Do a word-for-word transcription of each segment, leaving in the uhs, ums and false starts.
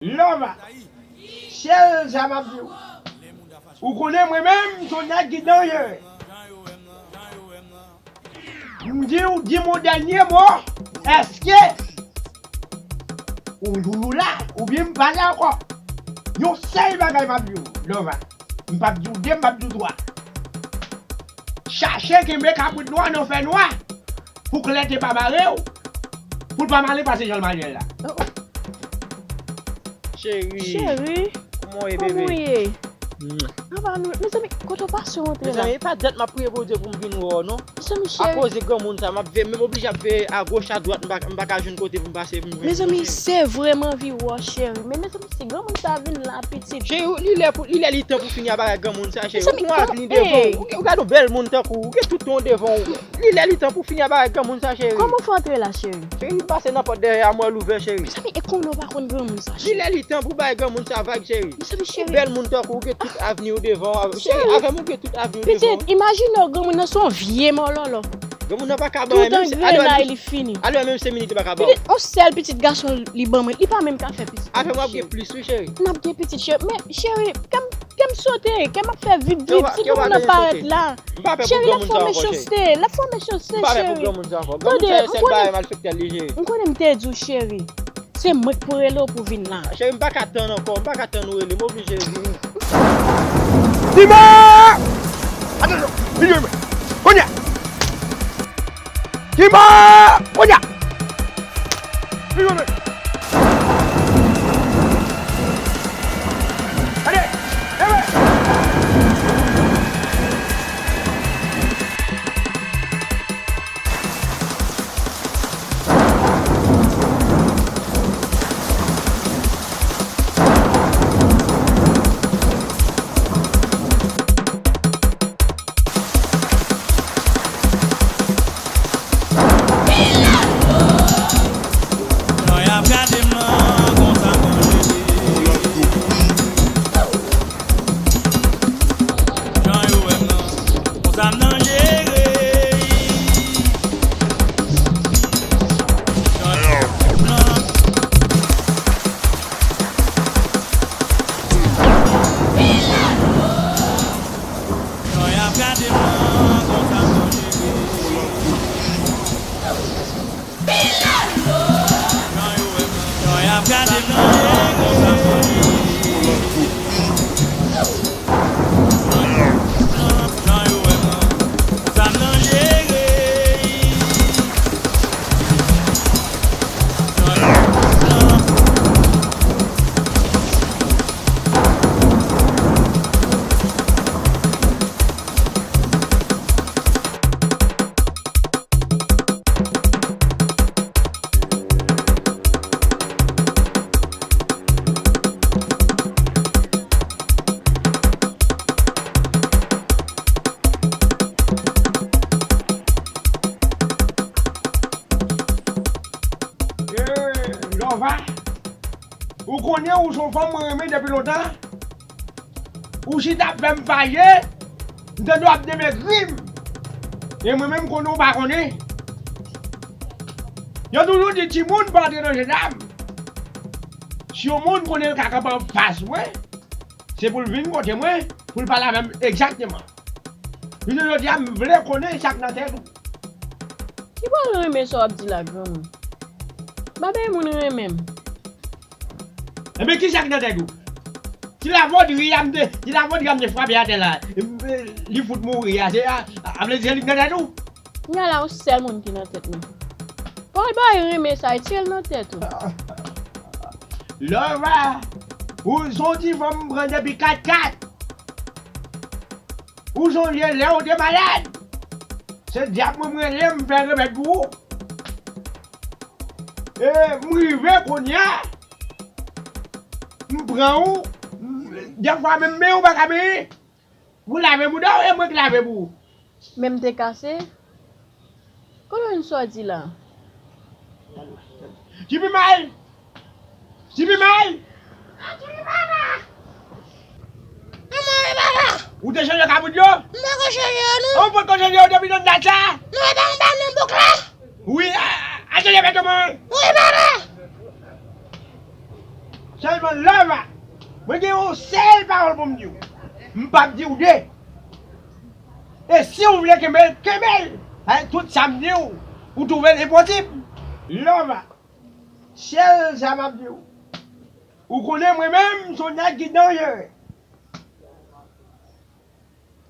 Lova, sèl sa m ap di w. Ou konnen mwen menm, m se yon nèg ki danjere. M di w, di m yon dènye mo, èske ou toujou la, oubyen m pa la ankò? Yon sèl bagay m ap di w, Lova. M p ap di w de, m p ap di w twa. Chache kenbe kabrit nwa nan fènwa pou klè te pa bare w, pou l pa male pase jan l male la. Oh, oh. Cheri. Cheri, kòman w ye, bebe? Kòman w ye? Mwen. Apa nou, mezanmi, kote w pase w antre la? Mezanmi, e pa dat m ap priye Bondye pou m vin wè w, non. Mezanmi, cheri. Akoz granmoun sa, m ap ve-, m oblije ap veye agoch, adwat, m pa, m pa ka jwenn kote pou m pase pou m jwenn. Mezanmi, se vre m anvi wè w, cheri. Men, mezanmi, si granmoun sa vin la, pitit. Cheri, li lè pou, li lè li tan pou fini ap avèk granmoun sa, cheri. Ou pran avni devan w. Ou, ou gade yon bèl moun tankou w, ou gen tout tan w devan w. Li lè li tan pou fini ap avèk granmoun sa, cheri. Kòman w fè antre la, cheri? Cheri, m pase nan pòt dèyè a, m wè l ouvè, cheri. Mezanmi, e konnen w pa konn granmoun sa, cheri. Li lè li tan pou bay granmoun sa vag, cheri. Mezanmi, cheri. Yon bèl moun tankou w, ou gen tout avni w devan w. Cheri, avè m ou gen tout avni w devan w. Pitit, imajine w granmoun nan se yon vye mòlòlò. Granmoun nan pa ka ban, menm si, alò, menm si, li fini. Alò, menm si minit li pa ka ban. Pitit, yon sèl pitit gason li ban mwen, li pa menm ka fè pitit. Avè m w ap gen plis, wi, cheri. N ap gen pitit, cheri. Men, cheri, kè m, kè m sote, kè m ap fè vip, vip, ti moun nan parèt la. Cheri, l ap fè w mechanste, l ap fè w mechanste, cheri. Tande, m konnen, m konnen m te di w, cheri. Se mwen k pou rele w pou vin la. Cheri, m pa ka tann ankò, m pa ka tann ou rele, m oblije vini. Simon! Atansyon, vin jwenn mwen. Kounye a! Simon! Kounye a! Vin jwenn mwen. Ale! Leve! Jan y ap gade m nan, konsa m nan jere. Jan yo wè m nan, konsa m nan jere. Jan yo wè m nan. Jan y ap gade m nan, konsa m nan jere. Jan yo wè m nan, jan y ap gade m nan, konsa m nan jere. Jan yo wè m nan, konsa m nan jere. Eh, Lova, ou konnen ou se yon fanm mwen renmen depi lontan. Ou chita ap fè m fache, m tande w ap demegri m. E mwen menm konnen ou pa konnen. Yo toujou di timoun pa antre nan jennaj. Si yon moun konnen l ka kanpe anfas mwen, se pou l vin kote mwen, pou l pale avè m egzakteman. Jounen jodi a, m vle konnen sa k nan tèt ou. Ki bò l renmen sa w ap di la, granmoun? M pa bay moun renmen m. Enben, ki sa k nan tèt ou? Ti lavòdri a m te, ti lavòdri a m te frape atè la, li fout mouri a, se a, a vle di se li k nan tèt ou? Kounye a la, yon sèl moun ki nan tèt mwen. Pa bay renmen sa, retire l nan tèt ou. Lova, ou se yon ti fanm m pran depi kat kat. Ou sonje lè ou te malad? Se dyab mwen m rele, m fè remèd pou ou. E m rive kounye a, m pran ou, m, dèfwa menm men ou pa ka benyen. Ou lave mouda w, e mwen k lave pou ou. Men m te kase. Kote w jwenn sa w di la? Tipi may! Tipi may! Manman, wi, papa! Ou te chanje kabrit yo? M poko chanje yo, non. Ou potko chanje yo depi nan dat sa? Non, e pa anba non bouk la. Wi, a, a, a chanje vètman. Wi, papa! Sèlman Lova, mwen gen yon sèl pawòl pou m di w. M p ap di w de. E si w vle kenbe l, kenbe l. Avèk tout sa m di w, ou twouve l enposib. Lova, sèl sa m ap di w. Ou konnen mwen menm, se yon nèg ki danjere.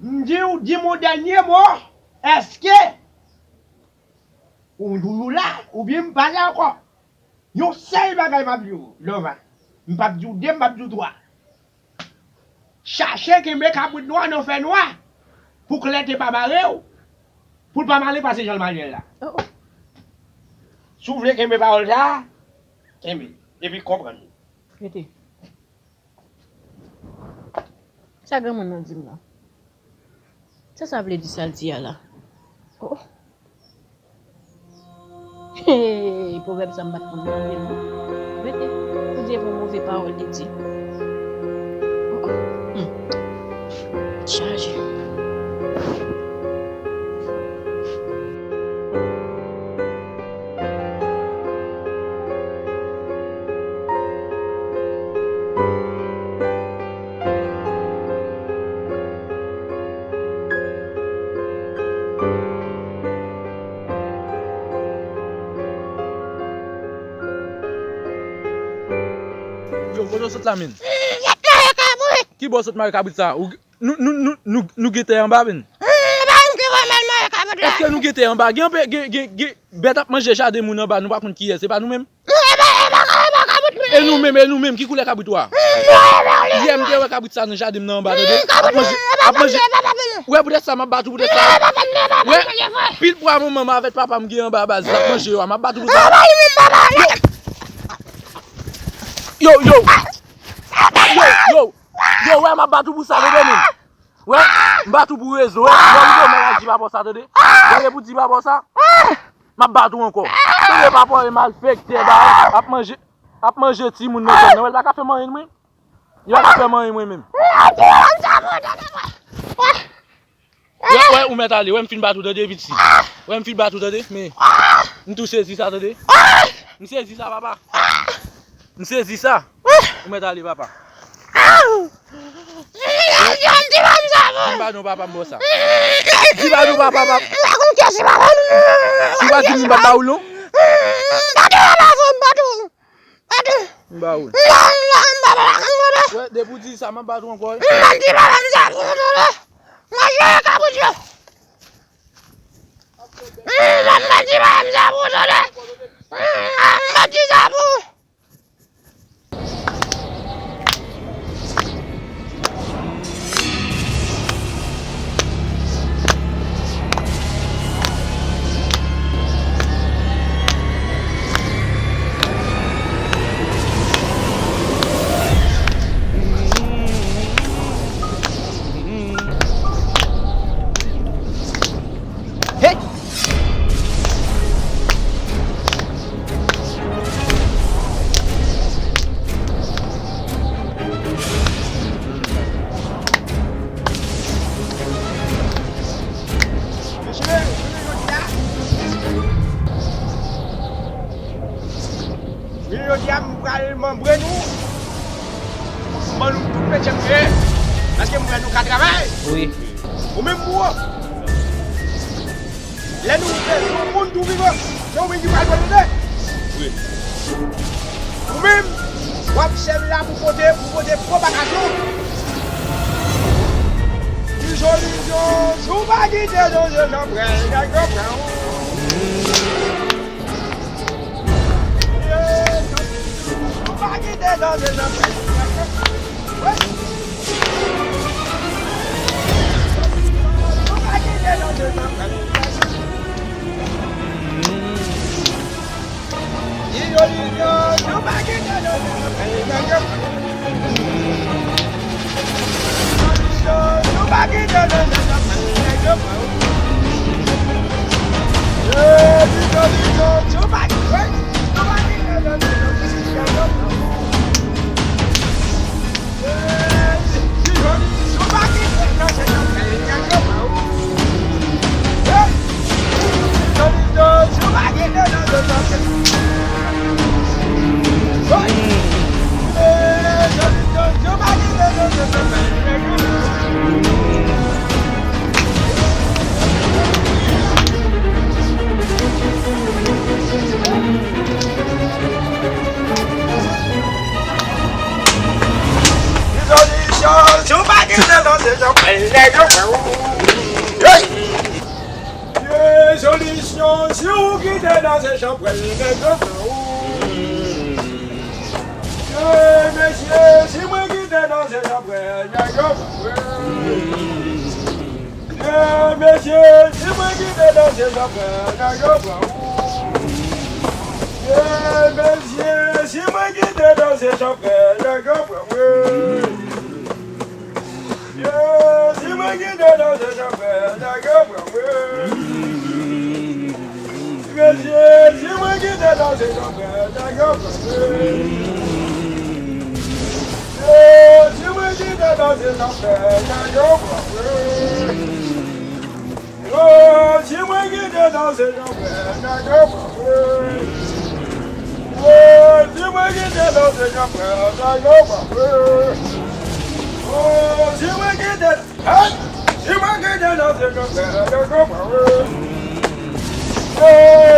M di w, di m yon dènye mo, èske ou toujou la, oubyen m pa la ankò? Yon sèl bagay m ap di w, Lova. M p ap di w de, m p ap di w twa. Chache kenbe kabrit nwa nan fènwa pou klè te pa bare w, pou l pa male pase jan l male la. Oh, oh. Si w vle kenbe pawòl sa a, kenbe l, epi konprann. Rete. Sa granmoun nan di m nan? Sa sa vle di sa l di a la? Oh. Hey, pwovèb sa m pa t konn mande l non. Rete, pou Dye pou move pawòl li di. Oh, oh. Hmm. Chaje. Yo, kote w sot la menm? Ki bò w sot mare kabrit sa? Ou, nou, nou, nou, nou, nou gen tè anba menm? Èske nou gen tè anba? Gen, gen, gen, gen, bèt ap manje jaden moun anba, nou pa konn kiyès, se pa nou menm? E nou menm, e nou menm, ki koulè kabrit ou a? Yè m te wè kabrit sa nan jaden m nan anba, tande? Ap manje, ap manje. Wè, poutèt sa, m ap bat ou, poutèt sa. Wè, pil pwa manman m avèk papa m gen anba baz, l ap manje yo a, m ap bat ou pou sa. Yo, yo. Yo, yo. Yo, wè, m ap bat ou pou sa, tande, menm. Wè, m bat ou pou rezon, wè. Lè ou rive, mwen al di papa w sa, tande. Lè ou pou di papa w sa, m ap bat ou ankò. Tande, papa w e malfektè, ba, ap manje, ap manje timoun nan zòn nan. Wè, l pa ka fè m anyen, mwen. Li pa ka fè m anyen, mwen menm. Wè, wè, ou mèt ale, wè, m fin bat ou, tande, piti. Wè, m fin bat ou, tande, men. M tou sezi sa, tande. M sezi sa, papa. M sezi sa. Ou mèt ale, papa. Di pa non, papa, m ba w sa. Di pa non, papa, papa. Si w pa di m, m pa ba ou, non. M ba ou. Wè, depi w di sa, m ap bat ou ankò, wi. Hey! Mesye, jounen jodi a, jounen jodi a, m pral manbre nou. M ban nou tout metye m ye. Paske m wè nou ka travay. Wi. Ou menm, bro. Lè nou rive, se yon moun tou vivan. Se ou menm ki pral pran nou de. Wi. Ou menm, w ap sèvi la pou pote, pou pote pwopakasyon. Izo, izo, si w pa kite Danje Jan pran, nèg yo pran ou. Si w pa kite Danje Jan pran, nèg yo pran ou. Solisyon, si w pa kite danse chanpwèl, nèg yo pran ou. Hey! Ye solisyon, si w kite danse chanpwèl, nèg yo pran ou. Ye mesye, si mwen kite danse chanpwèl, nèg yo pran ou. Ye mesye, si mwen kite danse chanpwèl, nèg yo pran ou. Ye mesye, si mwen kite danse chanpwèl, nèg yo pran mwen. Ye, si mwen kite danse chanpwèl, nèg yo pran mwen. Mesye, si mwen kite danse chanpwèl, nèg yo pran mwen. Yo, si mwen kite danse chanpwèl, nèg yo pran mwen. Yo, si mwen kite danse chanpwèl, nèg yo pran mwen. Yo, si mwen kite danse chanpwèl, nèg yo pran mwen. Yo, si mwen kite, hey! Si mwen kite danse chanpwèl, nèg yo pran mwen. Yo,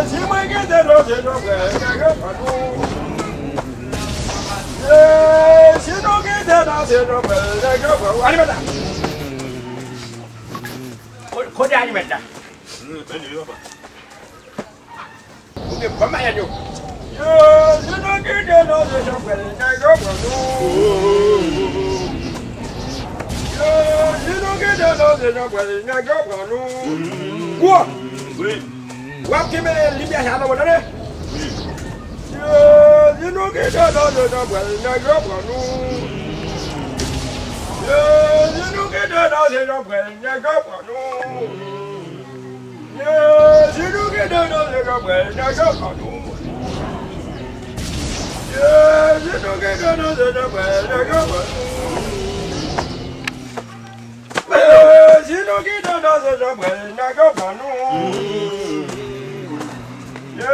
si mwen kite danse chanpwèl, nèg yo pran nou. Ye, si nou kite danse chanpwèl, nèg yo pran ou. Animatè! Ko-, kote animatè la? Ok, ban m mayèt yo. Ye, si nou kite danse chanpwèl, nèg yo pran nou. Ye, si nou kite danse chanpwèl, nèg yo pran nou. Gwo! Wi. W ap kenbe limyè sa nan men w, tande? Wi. Ye, si nou kite danse chanpwèl, nèg yo pran nou. Ye, si nou kite danse chanpwèl, nèg yo pran nou. Ye, si nou kite danse chanpwèl, nèg yo pran nou. Ye, si nou kite danse chanpwèl, nèg yo pran nou. Ye, si nou kite danse chanpwèl, nèg yo pran nou. Ye,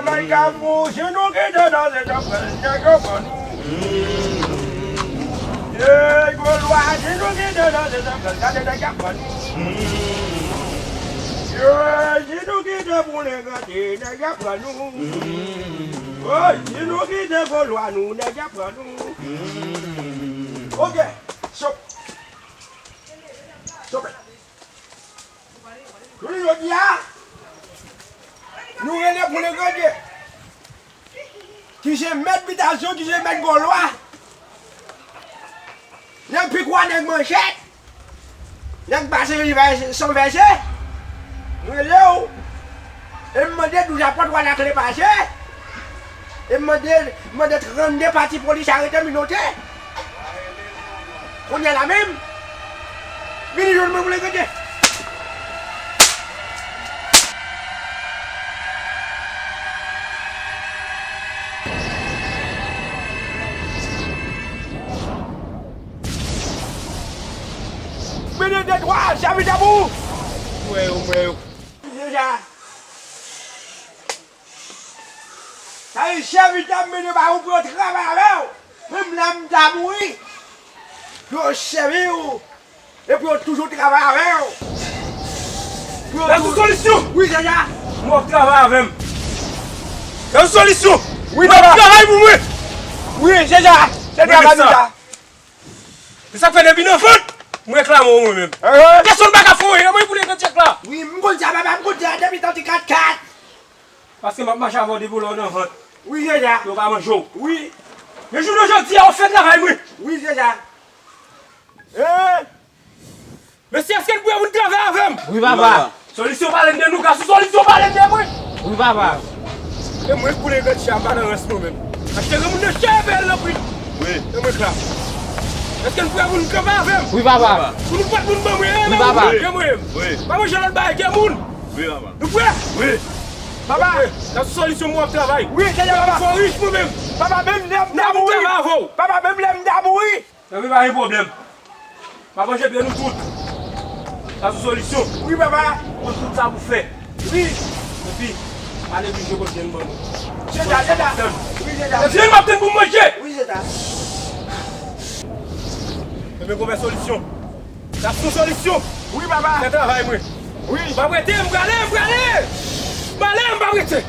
May Kafou, si nou kite danse chanpwèl, nèg yo pran nou. Ye, Golwa, si nou kite danse chanpwèl, gade nèg y ap pran nou. Ye, si nou kite Boulengante, nèg y ap pran nou. Woy, si nou kite Golwa nou, nèg y ap pran nou. Ok, so, so, Jounen jodi a, nou rele Boulengante, ki se mèt bitasyon, ki se mèt Golwa. Nèg pikwa, nèg manchèt, nèg pase rivaj san vèse. M rele w, e m mande douz apòt wa lakle pase. E m mande, m mande trannde pati polis arete, minote. Kounye a la menm, vini jwenn mwen pou l regrete. Mwen de dèt wa, sèvitè pou ou. Mwen yo, mwen yo. Deja. Sa vle di sèvitè m mete ba ou pou yo travay avè w. Menm lè m ta mouri, pou yo sèvi w e pou yo toujou travay avè w. Pou yo... Gad yon solisyon! Wi, Jaja. Mwen w ap travay avè m. Gad yon solisyon! Wi, papa. W ap travay pou mwen! Wi, Jaja. Se travay nou sa. Se sa k fè depi nan vant, mwen reklame w mwen menm. Pèsonn pa ka fè anyen, mwen pou l regrete chèk la. Wi, m konn sa, papa, m konn sa, depi tan ti kat kat. Paske m ap mache avè w depi w lè w nan vant. Wi, Jaja. Yo pa manje w. Wi. Men jounen jodi a, w fè travay mwen. Wi, Jaja. Hein? Mesye, èske n prè pou n travay avè m? Wi, papa. Solisyon pale m de nou, Gaston Solisyon pale m de mwen. Wi, papa. E mwen k pou leve tche a, m pa nan rans mwen menm. Achte granmoun nan chè, peye l nan pri. Wi. E mwen k la. Èske n prè pou n kanpe avè m? Wi, papa. Pou nou pot moun ban mwen, e, wi, papa, e mwen. Wi. Pa manje lòt bagay ke moun. Wi, papa. Nou prè? Wi. Papa. Gaston Solisyon, mwen ap travay. Wi, se sa, papa. Fò rich mwen menm. Papa, menm lè m ta mouri. Papa, menm lè m ta mouri. Epi pa gen pwoblèm. M ap manje byen nou tout. Sa sou solisyon. Wi, papa. Ou konn tout sa pou fè. Wi. Epi, pa neglije pote byen nou ban mwen. Se sa, se sa. Wi, se sa. Se byen m ap tann pou m manje. Wi, se sa. Ebyen, konpè Solisyon. Sa sou solisyon. Wi, papa. Fè travay mwen. Wi. M ap rete, m prale, m prale. M prale, m p ap rete.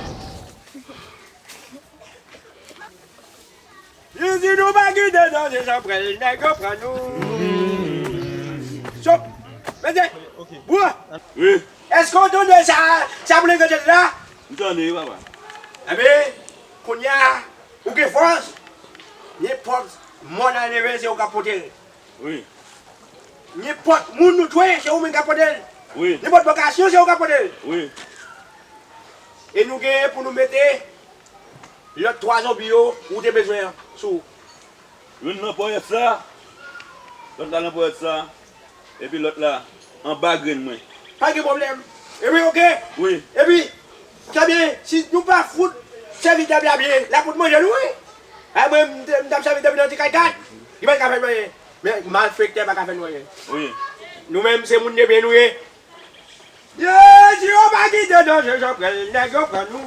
Li di nou pa kite danje sa pral nèg yo pran nou. Chòp, mesye, bro, wi, èske w tande sa, sa pou nèg yo tande la? M tande wi, papa. Ebyen, kounye a, ou gen fòs, nenpòt mòn a leve, se ou k ap pote l. Wi. Nenpòt moun nou twe, se ou menm k ap pote l. Wi. Nenpòt bòkasyon, se ou k ap pote l. Wi. E nou genyen pou nou mete lòt twa zonbi yo ou te bezwen an sou ou. Youn nan ponyèt sa, lòt la nan ponyèt sa, epi lòt la anba grenn mwen. Pa gen pwoblèm. Epi, oke. Wi. Epi, trè byen, si nou pa fout sèvitè byen, l ap fout manje nou, wi. A, mwen, m t-, m t ap sèvi depi nan ti kay kat. Li pa t ka fè n anyen. Men malfektè pa ka fè nou anyen. Wi. Nou menm, se moun de byen nou ye. Ye, si nou pa kite danje sa pral nèg yo pran nou.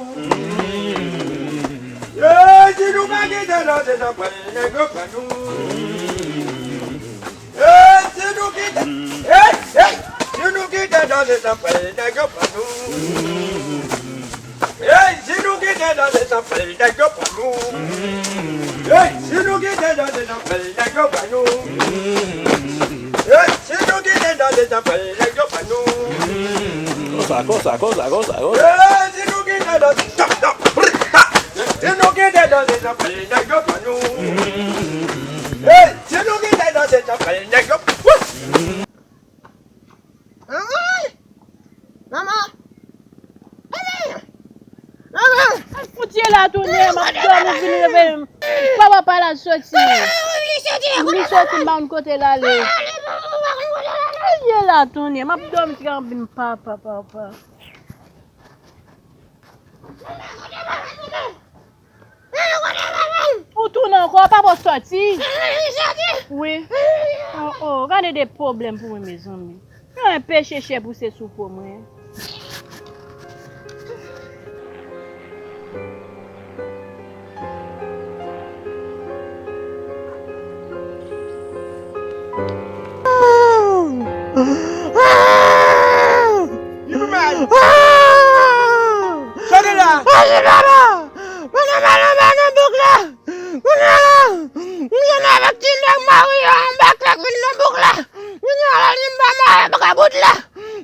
Ye, si nou pa kite danje sa pral nèg yo pran nou. Ye, si nou kite, hey, hey, si nou kite danje sa pral nèg yo pran nou. Hey, si nou kite danje sa pral nèg yo pran nou. Hey, si nou kite danje sa pral nèg yo pran nou. Hey, si nou kite danje sa pral nèg yo pran nou. Konsa, konsa, konsa, konsa, konsa. Hey, si nou kite danje, tap, tap, brr, ta. Si nou kite danje sa pral nèg yo pran nou. Hey, si nou kite danje sa pral nèg yo, wouch! Manman! Manman! Manman! Manman! Fout ye la tounen, m ap dòmi, vin reveye m. Papa pa la soti. Li soti, m pa konn kote l ale. Fout ye la tounen, m ap dòmi, ti kanbi m, papa, papa. Ou tounen ankò, papa w soti? Wi. Oh, oh, gade de pwoblèm pou mwen, mezanmi. Yon peche chè pouse sou po mwen. Li pi mal. Sa gen la? Mwen nan mal anba nan bouk la. Kounye a la, m jwenn avèk ti nèg mari yo anba klèk vin nan bouk la. Kounye a la, li m pa mare kabout la.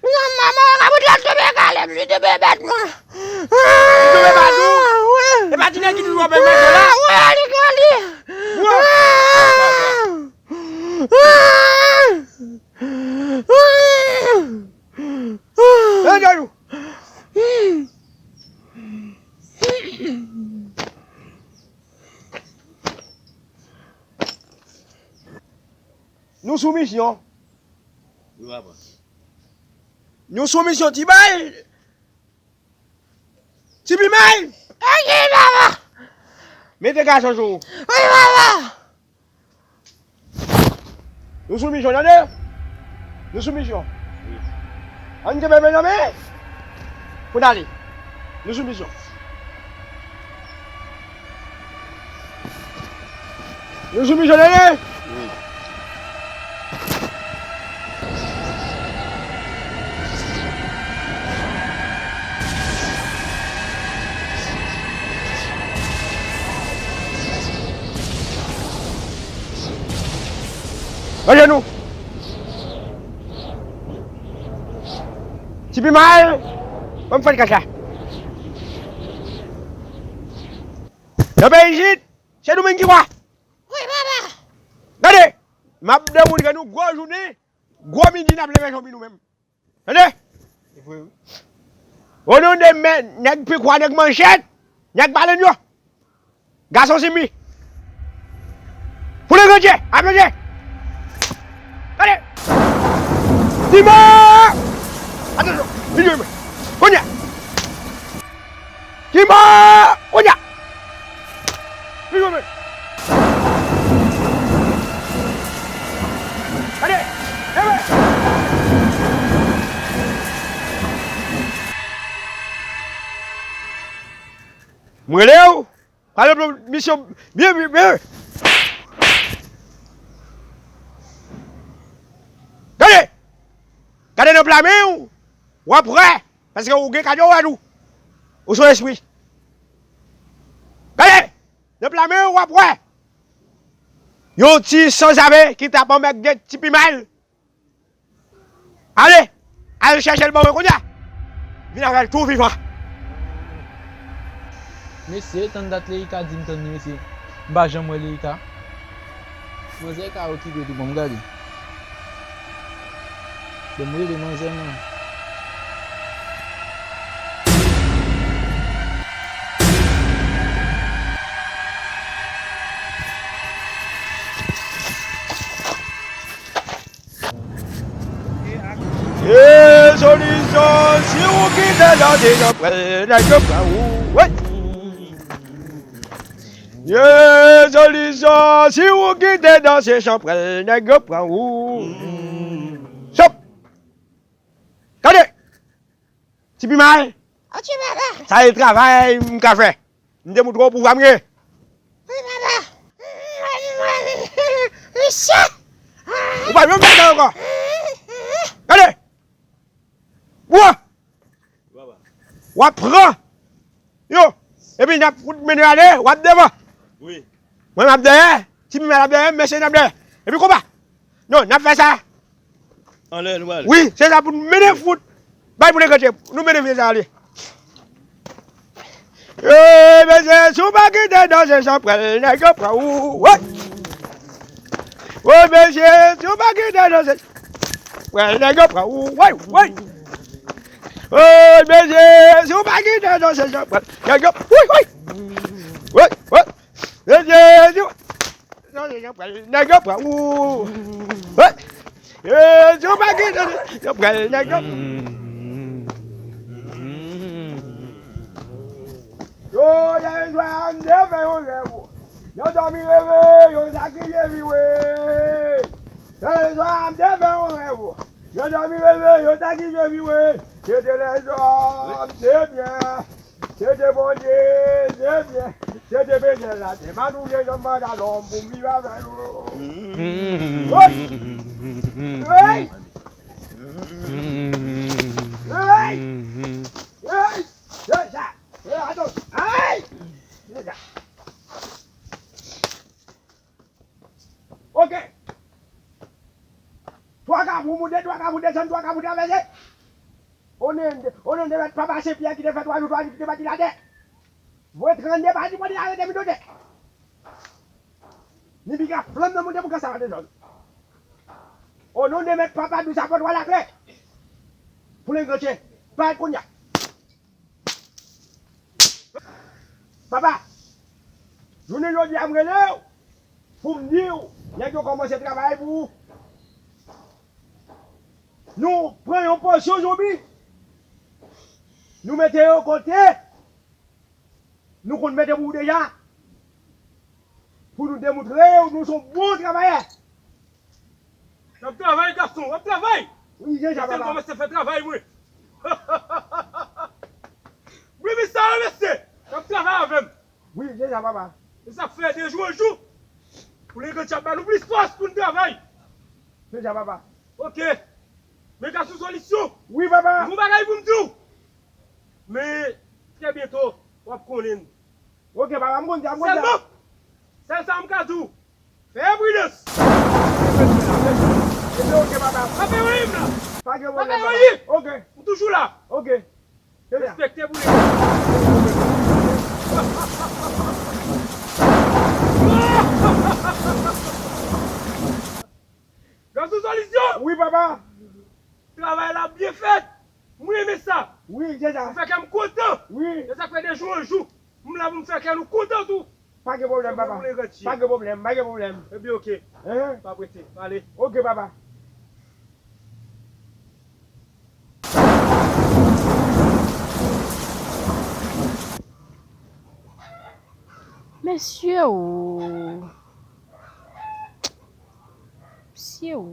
Kounye a m pa mare kabout la, l tonbe kale m, li tonbe bat mwen. Li tonbe bat ou? Wi. E pa ti nèg ki toujou ap manje la? Wi, li kale. Wi. Hey, Dayou! Nou sou misyon. Wi, papa. Nou sou misyon, Ti Bay. Ti Pimay! Oke, papa! Mete gason sou ou. Wi, papa! Nou sou misyon, tande? Nou sou misyon. Wi. Ann kenbe men nan men pou n ale. Nou sou misyon. Nou sou misyon, tande? Wi. Manje nou! Ti Pimay, ban m fè l kaka. Nan peyi isit, se nou menm ki wa. Wi, papa. Gade, m ap demontre nou gwo jounen, gwo midi n ap leve zonbi nou menm. Tande? O non de men, nèg pikwa, nèg manchèt, nèg balen yo. Gason Simi. Pou le grandye, a grandye. Tande. Dima! Atansyon, vin jwenn mwen. Kounye a. Dima! Kounye a. Vin jwenn mwen. Tande. Leve. Mwen rele w. Pale pou misyon byen, byen, byen. Gade! Gade nan pla men w, w ap wè, paske ou gen kadyo wè tou. Ou se yon espri. Gade! Nan pla men w, w ap wè. Yon ti sanzave ki t ap anmègde Ti Pimal. Ale! Al chèche l ban mwen kounye a! Vin avè l tou vivan! Mesye, tann dat Leika di m tann li, mesye. M pa janm wè Leika. Manzè ka okipe tou, ban m gade. Ban m rele manzè mwen. Ye Solution, si ou kite danse, yo pral nèg yo pran ou. Wi. Ye Solution, si ou kite danse, yo pral nèg yo pran ou. Chop. Tande. Ti Pimal. Ok, papa. Sa e travay m ka fè. M te moutre w pouvwa m ye. Wi, papa. Mesye. Ou pa janm fè sa ankò. Gade. Pran. W ap pran. Yo. Epi n ap fout mennen ale, w ap devan. Wi. Mwen m ap dèyè, Ti Pimal ap dèyè, mesye n ap dèyè. Epi konba. Non, n ap fè sa. Anlè nou ale. Wi, se sa pou nou mennen fout. Bay pou negosye, nou mennen vye sa ale. Ey, mesye, si w pa kite danse, yo pral nèg yo pran ou. Woy! Woy, mesye, si w pa kite danse, yo pral nèg yo pran ou. Woy, woy! Woy, mesye, si w pa kite danse, yo pral nèg yo. Woy, woy! Woy, woy! Mesye, si w Nèg yo pral, nèg yo pran ou. Hey! Eh, si w pa gen, yo pral, nèg yo. Yo, yè swa, m te fè yon rèv. Yo dòmi reve, yo sakriye vi, wi. Yè swa, m te fè yon rèv. Yo dòmi reve, yo sakriye vi, wi. Se te lèzòm, se byen. Se te Bondye, se byen. Se te bezwen la, se pa touye yon pantalon pou m viv avè yo. Hey! Hey! Hey! Hey! Se sa. Hey, atann. Hey! Se sa. Ok. Twa kap pou moute, twa kap pou desann, twa kap pou travèse. O non de, o non de mèt papa Sen Pyè ki te fè twa jou, twa nuit, ki te bati latè. Voye trannde pati pou li arete mitote. Ni piga flanm nan monte pou kasa a dezòd. O non de mèt papa dous apot wa lakle. Pou lengranche. Parèt kounye a. Papa, jounen jodi a m rele w pou m di w, nèg yo kòmanse travay pou ou. Nou pran yon pòsyon zonbi. Nou mete yo kote nou konn mete pou ou deja. Pou nou demontre w nou se yon bon travayè. N ap travay, gason, w ap travay. Wi, se sa, papa. Mesye, m kòmanse fè travay, mwen. Wi, mesye, mesye. N ap travay avè m. Wi, se sa, papa. E sa fè de jou an jou. Pou lengranche ap ba nou plis fòs pou n travay. Se sa, papa. Ok. Men gason Solisyon. Wi, papa. Yon bagay pou m di w. Men, trè byento, w ap konnen. Ok, papa, m konn sa, m konn sa. Sèlman, sèl sa m ka di w, fè pridans. Ebyen, ok, papa. Pa fè anyen m la. Pa gen pwoblèm, papa. Pa fè anyen. Ok. M toujou la. Ok. Respekte pou li. Gason Solisyon! Wi, papa. Travay la byen fèt. Mwen renmen sa. Wi, se sa. Ou fè kè m kontan. Wi. Se sa k fè de jou an jou, m la pou m fè kè nou kontan tou. Pa gen pwoblèm, papa. Pa gen pwoblèm, pa gen pwoblèm. Ebyen, ok. Hein? Pa prete. Ale. Ok, papa. Mesye o. Mesye o.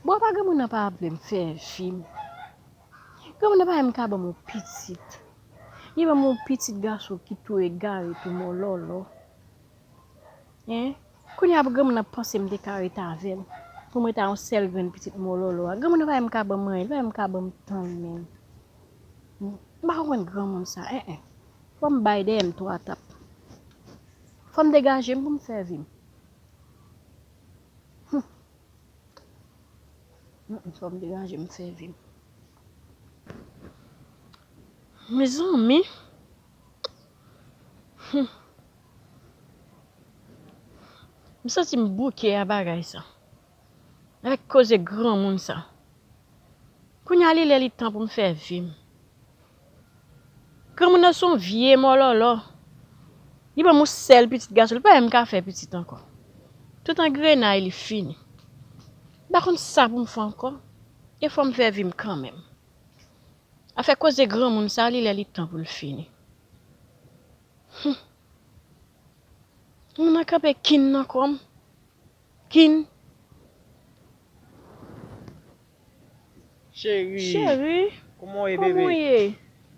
Bon, apa granmoun nan pa vle m fè vi m? Granmoun nan pa menm ka ban m yon pitit. Li ban m yon pitit gason ki tou egare, tou mòlòlò. Hein? Kounye a pou granmoun nan panse m te ka ret avè l. Pou m ret a yon sèl grenn pitit mòlòlò a. Granmoun nan pa menm ka ban m anyen, li pa menm ka ban m tan l menm. M pa konprann granmoun sa, en en. Fò m bay dèyè m twa tap. Fò m degaje m pou m fè vi m. Mm, fò m degaje m sèvi m. Mezanmi. Hmm. M santi m bouke a bagay sa. Avèk koze granmoun sa. Kounye a li lè li tan pou m fè vi m. Granmoun nan se yon vye mòlòlò. Li ban m yon sèl pitit gason, li pa menm ka fè pitit ankò. Tout angrenay li fini. M pa konn sa pou m fè ankò. E fò m fè vi m kanmenm. Afè koze granmoun sa, li lè li tan pou l fini. Hmm. Moun nan kanpe kin nan kò m. Kin. Cheri. Cheri. Kòman w ye, bebe? Kòman w ye?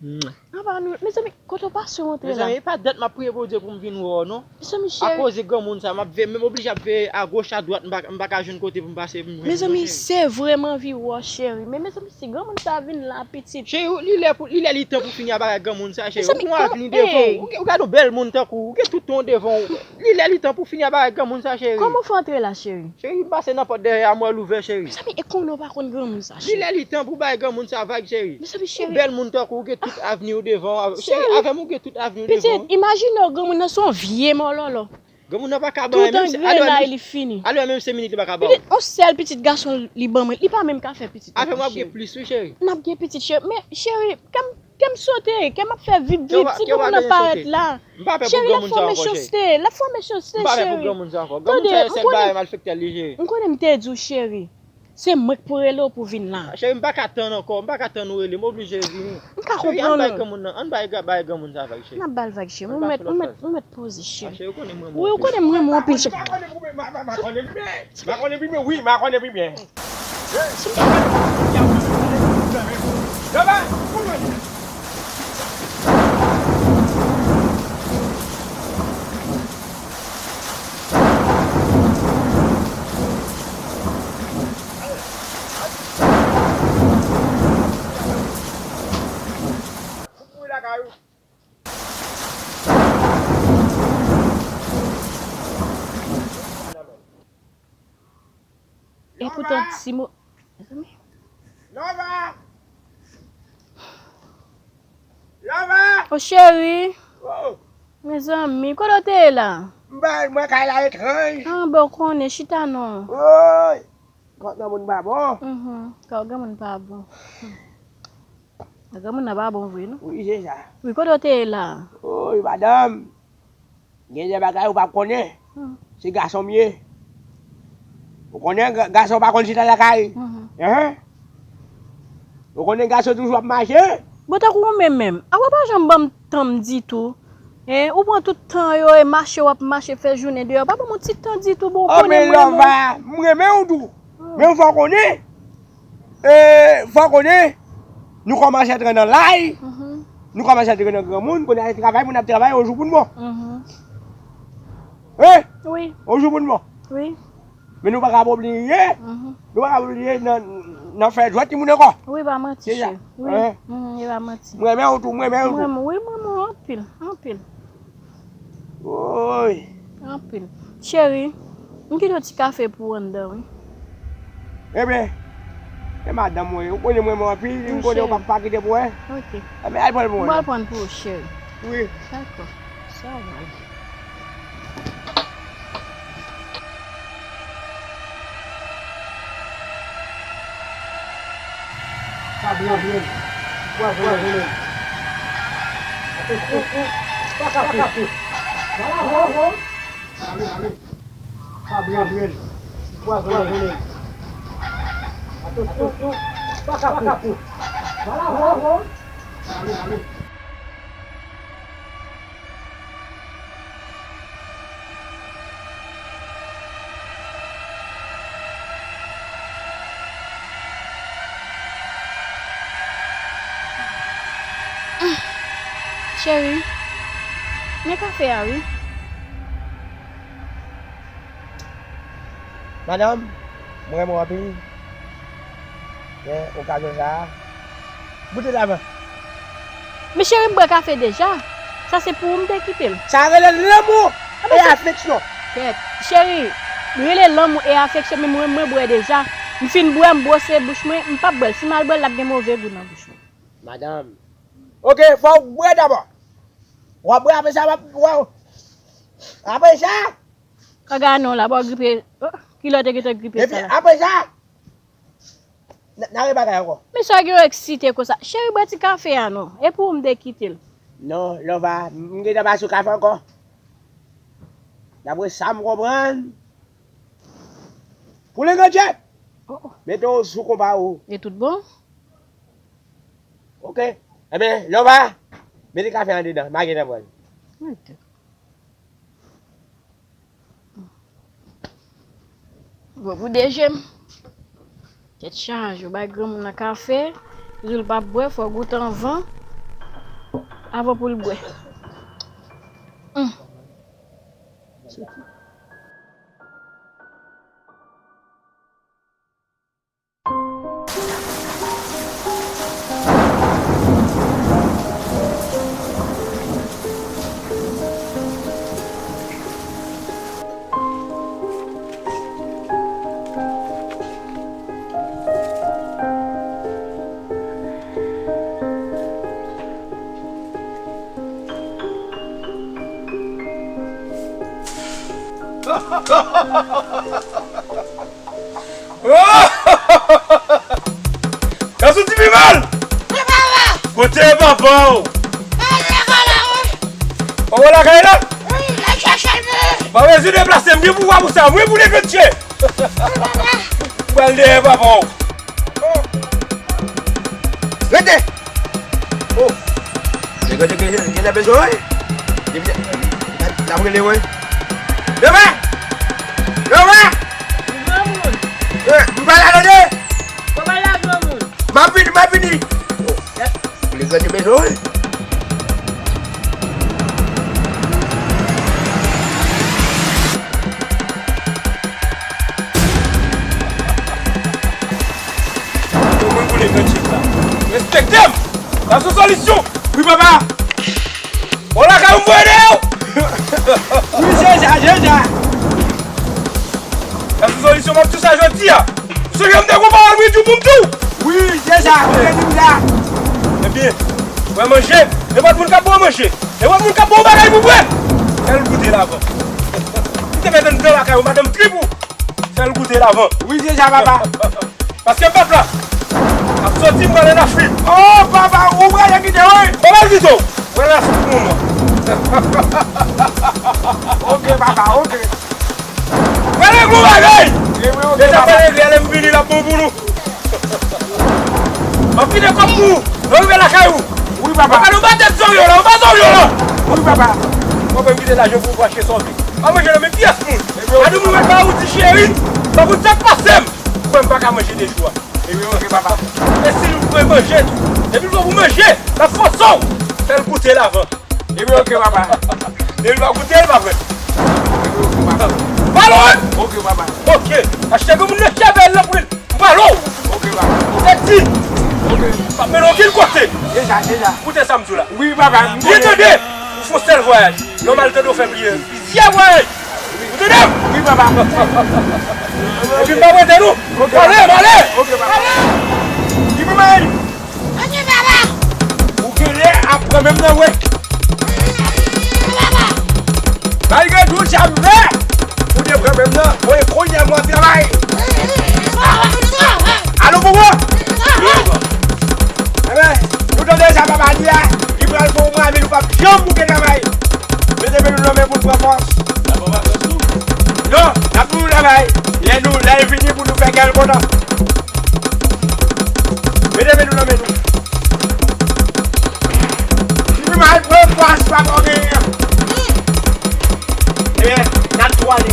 Mwa. Apa nou, mezanmi, kote w pase w antre la? Mezanmi, e pa dat m ap priye Bondye pou m vin wè w, non. Mezanmi, cheri. Akoz granmoun sa, m ap veye, m oblije ap veye agoch, adwat, m pa, m pa ka jwenn kote pou m pase pou m jwenn nou, cheri. Mezanmi, se vre m anvi wè w, cheri. Men, mezanmi, si granmoun sa vin la, pitit. Cheri, li lè pou, li lè li tan pou fini a bagay granmoun sa, cheri. Ou gon avni devan w. Ou gen, ou gade yon bèl moun tankou w, ou gen tout tan w devan w. Li lè li tan pou fini a bagay granmoun sa, cheri. Kòman w fè antre la, cheri? Cheri, m pase nan pòt dèyè a, m wè l ouvè, cheri. Mezanmi, e konnen w pa konn granmoun sa, cheri. Li lè li tan pou bagay granmoun sa vag, cheri. Mezanmi, cheri. Yon bèl moun tankou w, ou gen tout avni w devan w. Cheri, avè m ou gen tout avni w devan w. Pitit, imajine w, granmoun nan se yon vye mòlòlò. Granmoun nan pa ka ban, tout angrenay li fini. Alò, menm senk minit li pa ka ba w. Pitit, yon sèl pitit gason li ban mwen, li pa menm ka fè pitit ankò, cheri. Avè m w ap gen plis, wi, cheri. N ap gen pitit, cheri. Men, cheri, kè m, kè m sote, kè m ap fè vip, vip, ti granmoun nan parèt la. M pa pè pou granmoun sa ankò, cheri. Cheri, l ap fè w mechanste, cheri. M pa pè pou granmoun sa ankò. Granmoun sa, se sèl bagay malfektè li, cheri. M konnen m te di w, cheri. Se mwen k pou rele w pou vin la. Cheri, m pa ka tann ankò, m pa ka tann ou rele, m oblije vini. M ka konprann ou. Cheri, ann bay granmoun nan, ann bay, bay granmoun sa vag, cheri. N ap ba l vag, cheri. Ou mèt, ou mèt, ou mèt poze, cheri. Cheri, ou konnen m renmen w anpil. Wi, ou konnen m renmen w anpil, cheri. Ma konnen pou mwen, ma, ma, ma konnen pi byen. Ma konnen pi byen, wi, ma konnen pi byen. Epoutan, ti mo. Mezanmi. Lova! Lova! O cheri. Oh! Mezanmi, kote w te ye la? M pa, mwen kay la etranj. Ah, bon, konnen, chita non. Woy! Kòk nan moun pa bon. Mhm, kòk granmoun pa bon. Granmoun nan pa bon vre, non? Wi, se sa. Wi, kote w te ye la? Woy, madanm. Gen de bagay ou p ap konnen. Hmm. Se gason m ye. Ou konnen ga-, gason pa konn chita lakay. Mhm. Enhen. Ou konnen gason toujou ap mache. Bon, tankou ou menm menm. A, ou pa janm ban m tan m ditou. Hein, ou pran tout tan yo e mache, w ap mache fè jounen deyò. Pa ban m yon ti tan ditou, bon, ou konnen m renmen w. Oh, men Lova, m renmen w tou. Hmm. Men fò w konnen, e, fò w konnen, nou kòmanse antre nan laj, mhm, nou kòmanse antre nan granmoun, kounye a se travay pou n ap travay, yon jou pou n bon. Mhm. Hein? Wi. Yon jou pou n bon. Wi. Men nou pa ka oblije, mhm, nou pa ka oblije nan, nan fè jwèt timoun ankò. Wi, pa manti, cheri. Wi. Hein? Mhm, e pa manti. M renmen w tou, m renmen w tou. M renmen, wi, m renmen w anpil, anpil. Woy. Anpil. Cheri, m kite yon ti kafe pou ou anndan, wi. Ebyen, e madanm mwen, ou konnen mwen renmen w anpil, m konnen ou p ap pa kite pou wè. Ok. Ebyen, al pran l pou mwen. M al pran l pou ou, cheri. Wi. Dakò. Sa va. Pwazon, pwazon. Atensyon, atensyon. Pa kape. Pwazon. Ale, ale. Pwazon. Pwazon. Atensyon, pa kape. Pwazon. Ale, ale. Cheri, men kafe a wi. Madanm, mwen renmen w anpil. Men okazyon sa a, goute l avan. Men cheri, m bwè kafe deja. Sa se pou ou m te kite l. Sa rele lanmou e afeksyon. Kèt. Cheri, rele lanmou e afeksyon, men mwen, mwen bwè deja. M fin bwè, m bwose bouch mwen, m p ap bwè l. Si m al bwè l, l ap gen move gou nan bouch mwen. Madanm. Oke, fò w bwè dabò. W ap bwè apre sa, w ap, w ap, apre sa. Kaka non la, bò gripe. Oh, kilòt e gentan gripe sa la. Epi apre sa, n, n a repagay ankò. Men sa gen yon eksite konsa. Cheri, bwè ti kafe a non. E pou ou m te kite l. Non, Lova, m gentan pa sou kafe ankò. Daprè sa m konprann. Pou le grandiè. Oh, oh. Mete w sou konpa ou. E tout bon? Oke. Ebyen, Lova, mete kafe andedan. M a gentan pran l. Mete. Bwè pou de je m. Tèt chaje, ou bay granmoun nan kafe, li di l p ap bwè, fò w goute anvan, avan pou l bwè. Hum. Sa soti pi mal! Wi, papa! Kote papa w? Papa w lakay la? Wi, l ap chèche l, men. Pa bezwen deplase, m gen pouvwa pou sa. Mwen pou le grandiè. Wi, papa. M pral dèyè papa w. Rete! Oh! Nèg yo te gen, gen lè bezwen, wi. Depi, n ap rele, wi. Leve! Leve! Granmoun! Eh, m pa la, tande! Kòman la, granmoun? M ap vini, m ap vini! Oh! Nèg yo te bezwen, wi. Yo mwen boule kantik la. Respekte m! Sa sou solisyon! Wi, papa! Bon, lakay ou m voye deyò! Wi, se sa, se sa! Sa sou solisyon, m ap tou sa jodi a! Ou sonje m te gon pawòl mwen di w pou m di w? Wi, se sa, ou te di m sa! Ebyen, ou wè manje, nenpòt moun k ap ba w manje, nenpòt moun k ap ba w bagay pou bwè, fè l goute l avan. Si te mete m nan lakay ou, madanm trip ou, fè l goute l avan. Wi, se sa, papa. Paske pèp la ap soti, m pral ann Afrik. Oh, papa, ou prale kite, wi. Papa, l kite w. Ou pral ann Afrik pou yon mwa. Oke, papa, oke. Pral regle yon bagay. Wi, wi, oke, papa. Deja pral regle, lè m vini, l ap bon pou nou. M ap kite kòb pou ou. Lè w rive lakay ou. Wi, papa. Papa, nou pa tèt zoryo la, nou pa zoryo la. Wi, papa. Mwen, mwen kite lajan pou ou achte sa w vle. Pa manje nan men pyès moun. Ebyen, a nou mwen pa ou di cheri. Sa pou sa k pase m. Ou wè m pa ka manje de jou a. Ebyen, oke, papa. E si l vle manje tou. Depi l vle pou manje, l ap fòse w. Fè l goute l avan. Ebyen, oke, papa. Depi l pa goute, l pa pran. Ebyen, oke, papa. Pale w! Oke, papa. Oke. Achte granmoun nan chèvèl nan pou li. M pale w! Oke, papa. Ou te di! Oke. Pa mennen okenn kote! Deja, deja. Koute sa m di w la. Wi, papa, m konnen. Byen tande! Ou fè yon sèl vwayaj. Nòmal tande w fè plizyè, plizyè vwayaj! Ou tande m? Wi, papa. Epi m pa prete nou! Oke, papa. M ale, m ale! Oke, papa. Ki pou m ale? Oke, papa. Ou genlè ap pran menm nan, wi. Papa. Malgre tou sa m fè, ou te pran menm nan. Bon, e kounye a m ap travay. Alo, Bobo. Enben, nou tande sa papa di a, li pral fè yon mwamen nou p ap janm bouke travay. Mete men nou nan men pou n pran fòs. Non, n ap toujou travay. Lè nou, lè l vini pou nou fè kè l kontan. Mete men nou nan men nou. Si nou mal pran fòs pa bon genyen. Ebyen, n ap tou ale.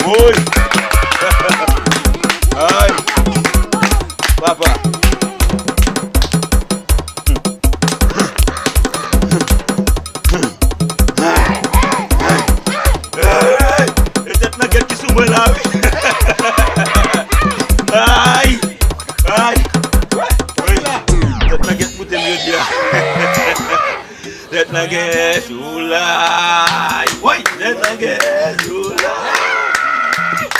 Woy! Ay! Papa! Ay! E tèt nan gèt ki sou mwen la, wi! Ay! Ay! Wi! Tèt nan gèt moute m jodi a. Tèt nan gèt sou la. Woy! Tèt nan gèt sou la.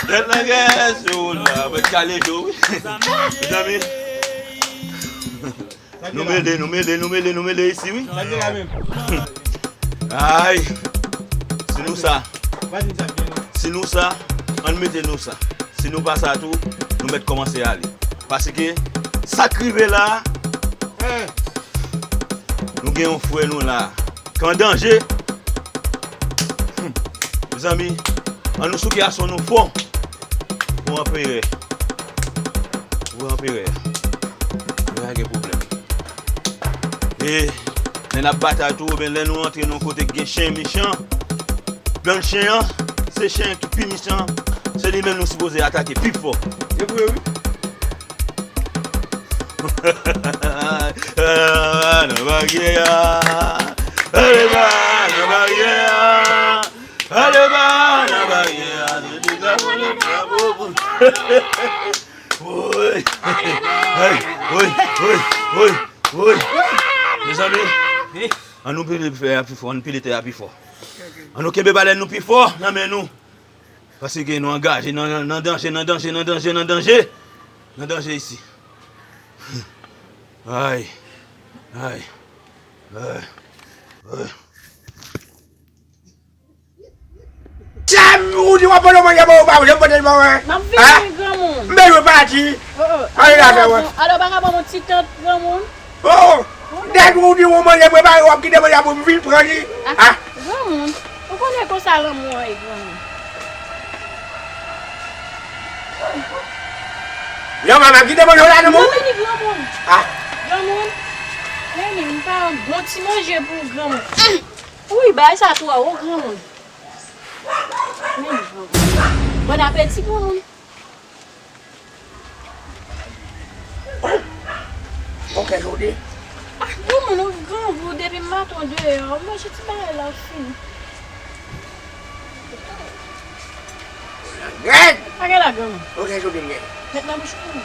Tèt nan gèt sou la. Mwen kale jo, wi. Mezanmi. Nou mele, nou mele, nou mele, nou mele isi, wi. Ay. Si nou sa. Si nou sa, ann mete nou sa. Si nou pa sa tou, nou mèt kòmanse ale. Paske sa k rive la, nou gen yon frè nou la k an danje. Hmm. Mezanmi, ann nou souke ason nou fò pou anperè. Pou anperè. Anperè gen pwoblèm. E lè n ap batay tou, oubyen lè nou antre nan yon kote k gen chen mechan, grann chen an, se chen ki pi mechan, se li menm nou sipoze atake pi fò. E vre, wi. Nan baryè a. Ale ba nan baryè a. Ale ba nan baryè a. Se deja pou nou bravo pou. Woy. Ay, woy, woy, woy, woy. Mezanmi, ann nou pile fè a pi fò, ann pile tè a pi fò. Ann nou kenbe balèn nou pi fò nan men nou. Paske nou angaje nan, nan danje, nan danje, nan danje, nan danje. Nan danje isi. Ay. Ay. Ay. Ay. Sa ou di w ap manje mwen, ou pa janm pote l ban mwen? M ap vini, granmoun. M bezwen pati. Oh, oh. Ale la, fè wè. Alò, pa ka ban mwen ti tant, granmoun? Oh, dèk ou di w manje prepare, w ap kite manje pou m vin pran li. Ah, granmoun, ou konnen konsa lanmou an ye, granmoun. Yon manman kite manje w la, non, moun? Mwen vini, granmoun. Ah. Granmoun, vini, m pa bon ti manje pou granmoun. Wi, bagay sa twò wo, granmoun. Vini, granmoun. Bon apeti, granmoun. Bon kè jodi. Ah, granmoun, ou gran vou depi maten w deyò, manje ti bagay la w fini. Rèd! Pa gen la, granmoun. Bon kè jodi m gen. Met nan bouch ou.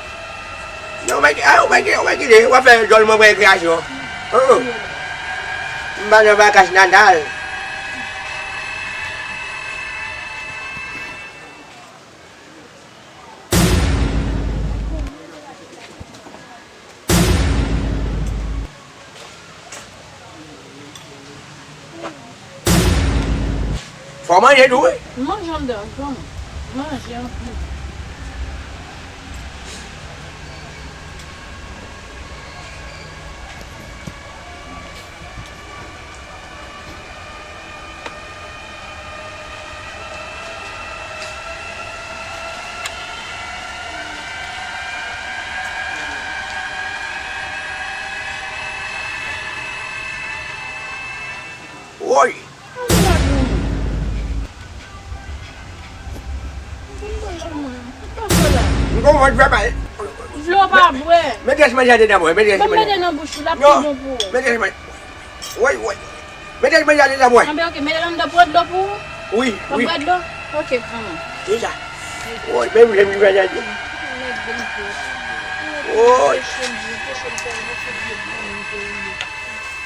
Non, ou pa gen, ah, ou pa gen, ou pa gen, ou pa fè djòl mwen pran rekreyasyon. Oh, oh. M pa nan vakans natal. Fò manje tou, wi. Manje anndan, granmoun. Manje anpil. Woy! M konn vant fè mal. Vle w pa bwè. Mete manje a dedan mwen, mete manje. Ban m mete nan bouch ou, l ap pi bon pou ou. Mete manje. Woy, woy. Mete manje a dedan mwen. Anben, ok, mete l anndan, pran dlo pou ou. Wi, wi. W ap bwè dlo? Ok, pran. Kisa? Woy, men mwen, mwen, mwen. Woy.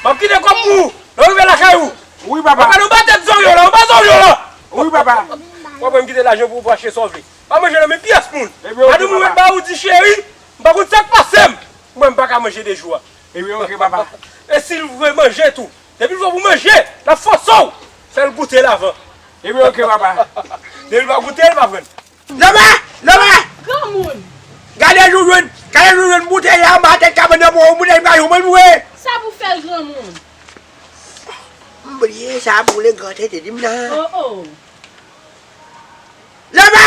M ap kite kòb pou ou. Lè w rive lakay ou. Wi, papa. Papa, nou ba tèt zòrye w la, nou ba zòrye w la. Wi, papa. W ap wè m kite lajan pou ou pou achte sa w vle. Pa manje nan men pyès moun. Ebyen, ok, papa. Adan mwen mèt ba ou di cheri, m pa konn sa k pase m. Mwen, m pa ka manje de jou a. Ebyen, ok, papa. E si l vle manje tou, depi l vle pou manje, l ap fòse w. Fè l goute l avan. Ebyen, ok, papa. Depi l pa goute, l pa pran. Lòbè! Lòbè! Granmoun! Gade jou jwenn, gade jou jwenn boutèy la anba tèt kabann nan pou yon boutèy pa yon moun vre. Sa pou fè l, granmoun? M bliye sa pou le gran tete di m nan. Oh, oh. Lòbè!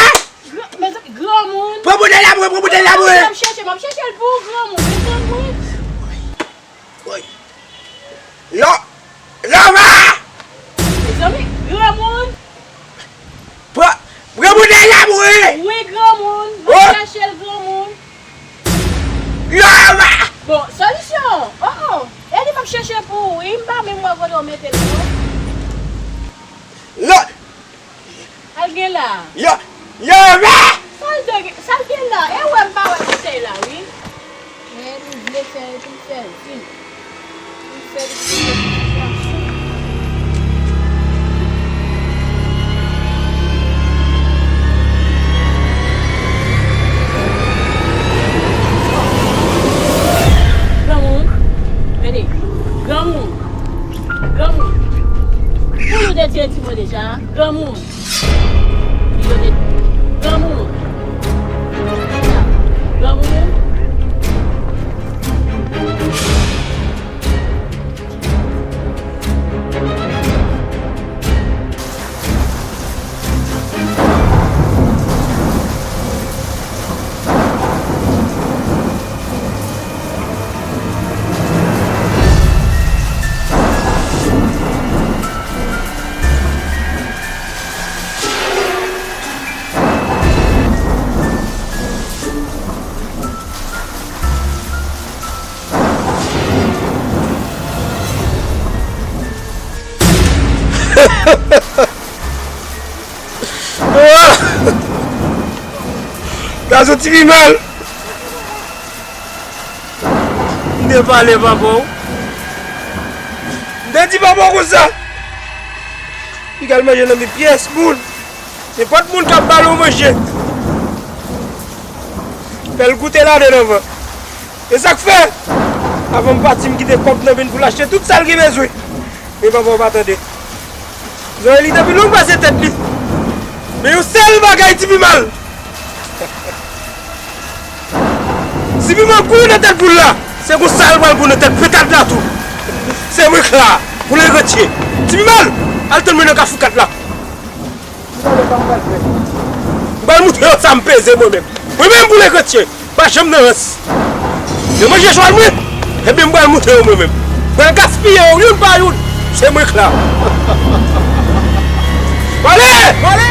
Gran-, mezanmi, granmoun. Pran boutèy la pou mwen, pran boutèy la pou mwen. M ap chèche, m ap chèche l pou ou, granmoun. Mezanmi. Woy. Lò-, Lòbè! Mezanmi, granmoun. Pran, pran moun Ala mwen! Wi, granmoun. M ap chèche l, granmoun. Lora! Bon, solisyon. Oh, oh. E li m ap chèche pou ou, wi. M pa menm wè kote w mete l, non. Lo- Sa l gen la? Yo, yo, men! Sa l de-, sa l gen la? E wè m pa wè bouteille la, wi. Men li vle fè epi l fè l vin. Li fè l vin. Granmoun, tande, granmoun. Granmoun. Pou nou te tire timoun deja, granmoun. Li yo te granmoun. Granmoun. Gazo ti pi mal. M te pale papa w. M te di papa w konsa. Li ka al manje nan men pyès moun. Nenpòt moun k ap ba l yon manje, fè l goute ladann anvan. E sa k fè, avan m pati, m kite kòb nan men l pou l achte tout sa l gen bezwen. Men papa w pa tande. Zòrèy li te pi long pase tèt li. Men yon sèl bagay ti pi mal. Si piman ap kouri nan tèt poul la, se konsa l pral kouri nan tèt petad la tou. Se mwen k la, pou legrantye. Ti pi mal, al tann mwen nan kafou kat la. M pral moutre yo sa m peze mwen menm. Mwen menm pou legrantye, pa janm nan rans. Yo manje chwal mwen, ebyen m pral moutre yo mwen menm. M pral gaspiye yo youn pa youn. Se mwen k la. Pale! Pale!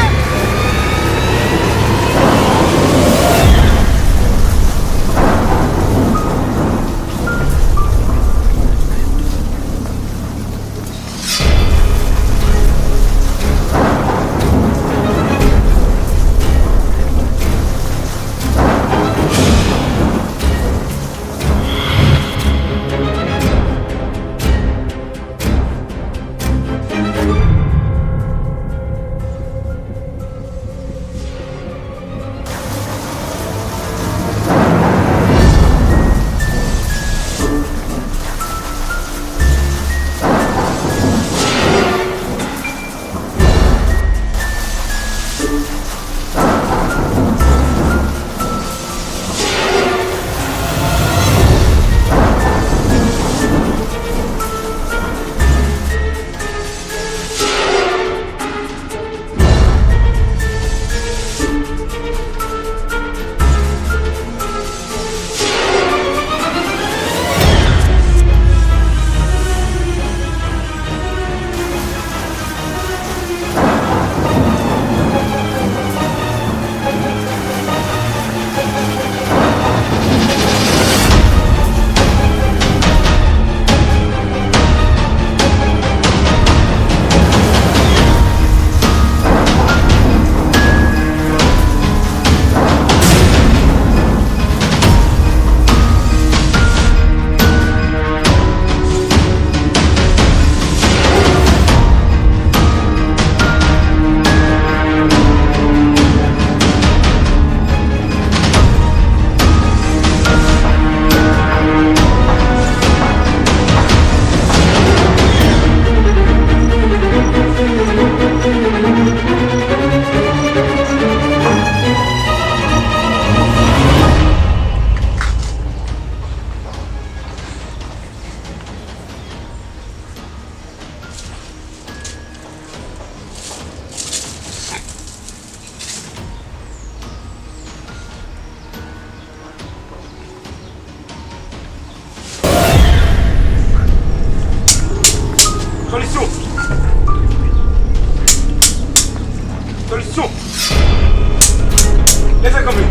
Leve kanpe.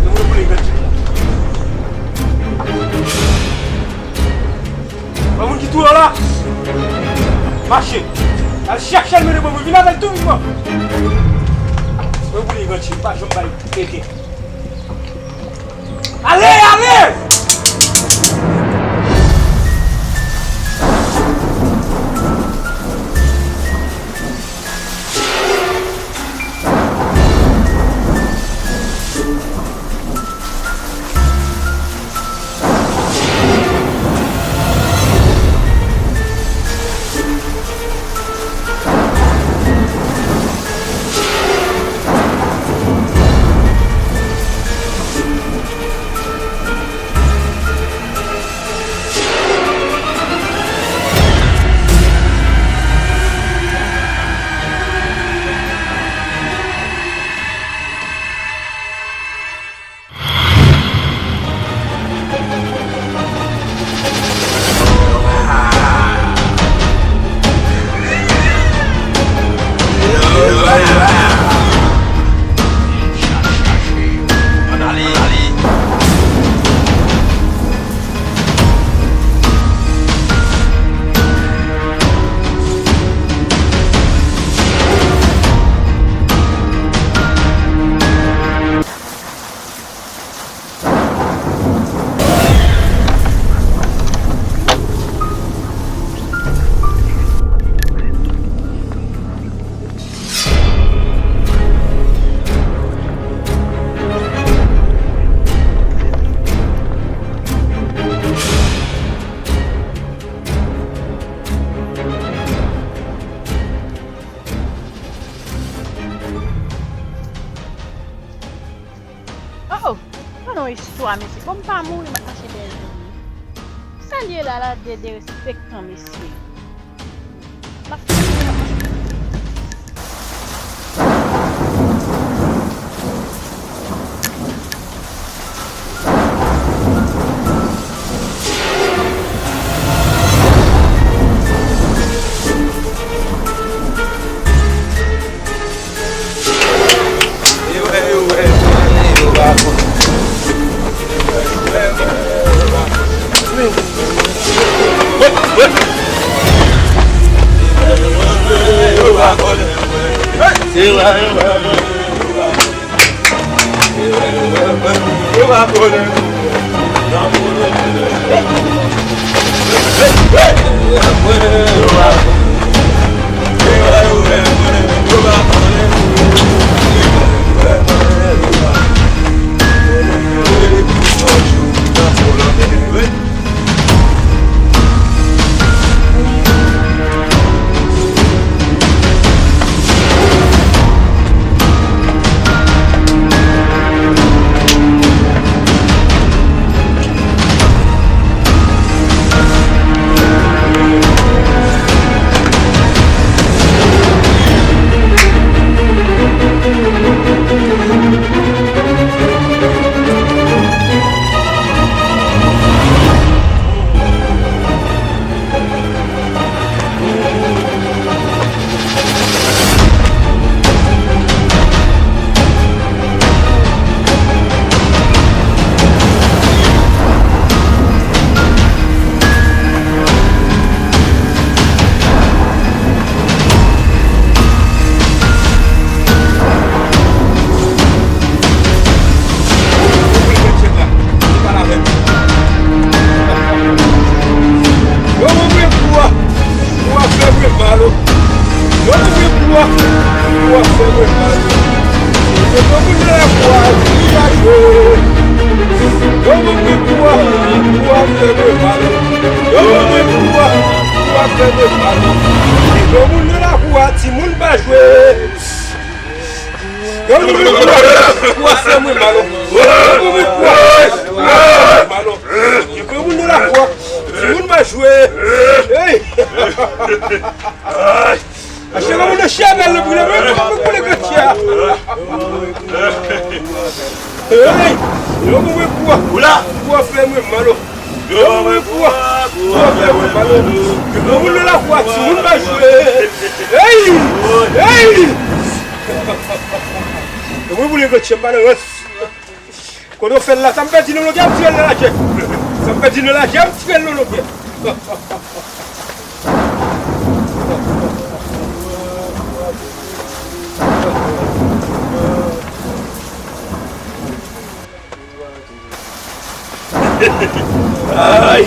Leve kanpe, grann tip la. Yon moun ki touye w la. Mache. Al chèche l, mete pou mwen. Vin avè l tou vitman. Mwen pou li, grann tip, pa janm bay ete. Ale, ale! Oh, oh, pa nan istwa, mesye. Bon, m pa mouri, m ap mache dèyè zòn nan. Sa l ye la, la, de, derespektan, mesye. M ap fè mouri, m ap mache. Yo, mwen mwen pou a, pou a fè mwen mal, o. Yo, mwen mwen pou a, pou a fè mwen mal, o. Yo, mwen mwen nan lakou a, di li pa jwe. Yo, mwen mwen pou a, pou a fè mwen mal, o. Yo, mwen mwen pou a, pou a fè mwen mal, o. Yo, moun nan lakou a, timoun pa jwe. Yo, mwen mwen pou a, pou a fè mwen mal, o. Yo, mwen mwen pou a, pou a fè mwen mal, o. Yo, moun nan lakou a, timoun pa jwe. Hey! Acheve moun nan chè bèl nan boule, mwen mwen boule grann chè a. Hey! Yo, mwen mwen pou a, pou a fè mwen mal, o. Yo, mwen mwen pou a, Yon moun nan lakou a, timoun pa jwe. Hey! Hey! Yon moun boule grann chenm pa nan rans. Kote w fè l la, sa m pèdi nan longè, m tire l nan lajè. Sa m pèdi nan lajè, m tire l nan longè. Ay!